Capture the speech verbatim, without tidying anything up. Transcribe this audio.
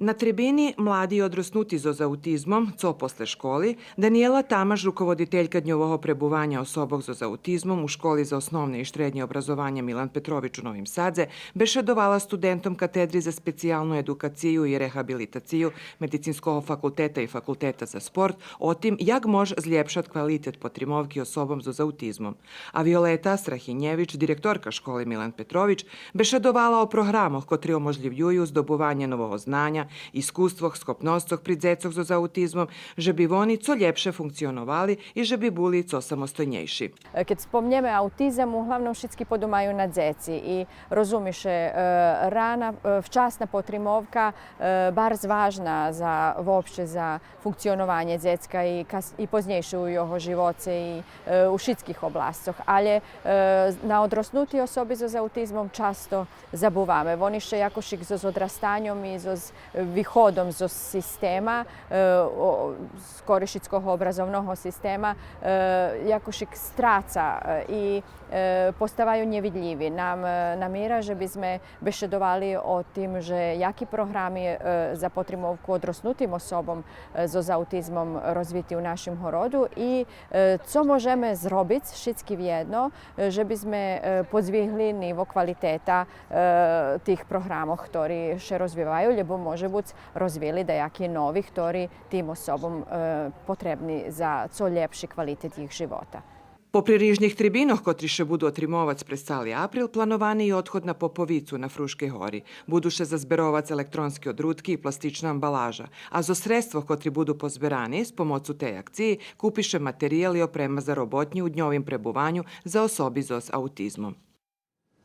На трибини Млади и одроснути зоз аутизмом, цо после школи, Даниела Тамаш, руководителька дньового пребуваня особох зоз аутизмом у школи за основне и штреднє образованє Милан Петрович у Новим Садзе, бешедовала студентом Катедри за специялну едукацию и рехабилитацию Медицинского факултета и Факултета за спорт о тим як мож злєпшац квалитет потримовки особом зоз аутизмом. А Виолета Страхинєвич, директорка школи Милан Петрович, бешедовала о програмох котри оможлївюю здобуванє нового знаня, искуствох, схопносцох при дзецох зоз аутизмом, же би вони цо лєпше функционовали и же би були цо самостойнєйши. Кед спомнєме аутизам, углавном шицки подумаю на дзеци и розуми ше, е, рана, е, вчасна потримовка, е, барз важна за, вообще за функционованє дзецка и кас-, и познєйше у його живоце и, е, у шицких обласцох. Але, е, на одроснути особи зоз аутизмом часто забуваме. Вони ше якошик зоз одрастаньом и зоз виходом зоз система, е, о, скоришицкого образовного система, е, якошик страца, е, и, е, поставаю нєвидлїви. Нам, е, намира же би зме бешедовали о тим же яки програми, е, за потримовку одроснутим особом, е, зоз аутизмом розвити у нашим городу и, е, цо можеме зробиц шицки вєдно, е, же би зме, е, подзвигли ниво квалитета, е, тих програмох, хтори ше розвиваю, лєбо може буц розвили даяки нови, хтори тим особом, е, потребни за цо лєпши квалитет їх живота. Попри рижних трибинох, котри ше буду отримовац през цали април, плановани и одход на Поповицу на Фрушкей гори. Буду ше зазберовац електронски одрутки и пластична амбалажа, а зоз средствох котри буду позберани з помоцу тей акциї купи ше материял и опрема за роботнї у дньовим пребуваню за особи зоз аутизмом.